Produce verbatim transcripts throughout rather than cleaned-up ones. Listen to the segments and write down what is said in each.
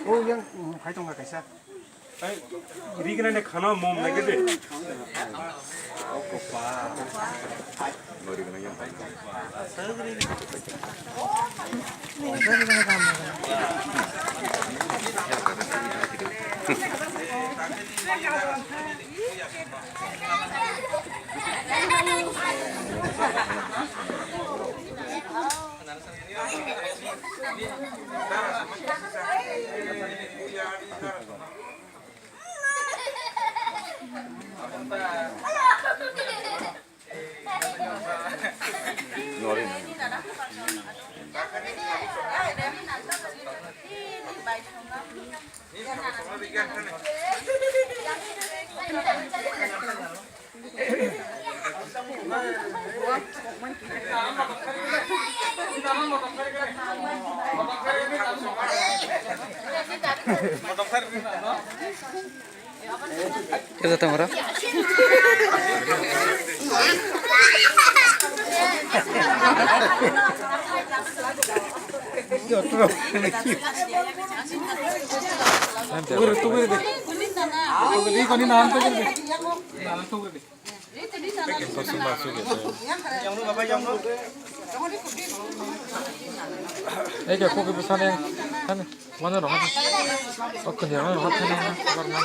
O yang, mm, phai tongkha kaisa. Ai, rignani khana mom nai khe de. Kita tengok dah. Tugure, tugure de. Tugure de, koni nahan tugure de. Nahan tugure de. Eke koki bwsani, hani, mano rw, hani. O khunjwng rw, hani, hani, hani.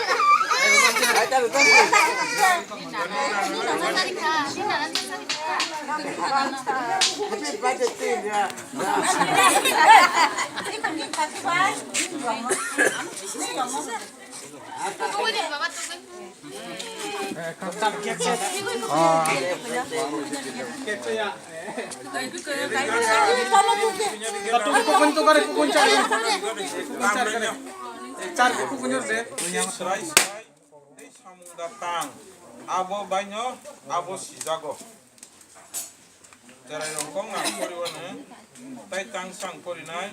Chwrai chwrai tei samung da tang, abo baino abo sijago. Cherai rok kok nang kori wano, tai tang sang korinai.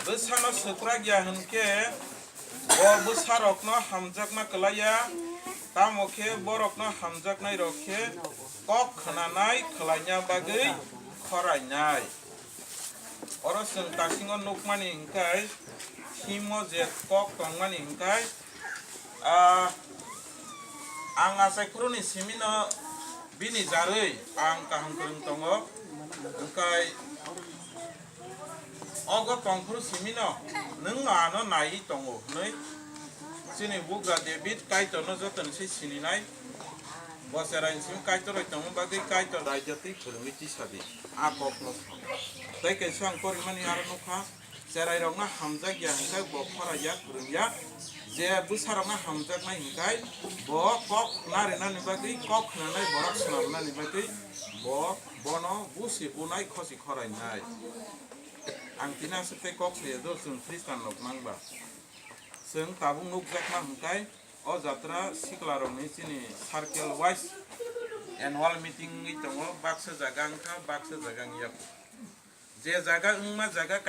Bwsano swprak ya hwnkhe, bo bwsarokno hamjakma kwlaiya, tamo khe borokno hamjaknairok khe kok khnanai khlaina bagwi khorainai. Oro chwng tasingo nukmani hwnkhe, himo je kok tongmani hwnkhe, ah, ang achai phuruni simino bini jarwi ang kaham kwrwng tongo, hwnkhe ogo tongphuru simino nwngno ano naiwi tongo hwnwi chini bugra David Kaitorno jotono se sininai. Bo cheraini simi Kaitor bai tongma bagwi Kaitor raida twi phwrwngwi tisadi. A kokno sa. Tei kaisa ang porimani aro nukha, cherairokno hamjak ya hwnkhe bo khoraiya, phwrwngya. Je bwsarokno hamjaknai hwnkhe bo kok narinani bagwi, kok khnanai borok swnamnani bagwi bo bono busi bunai khosi khorainai. Ang tini aswk tei kok saya do, chwng Khristan rok mang ba. Chwng tabuk nukjakma hwnkhe o jatra sikla rokni chini circle wise annual meeting wngwi tongo, baksa jaga wngkha, baksa jaga wngya. Je jaga wngma jaga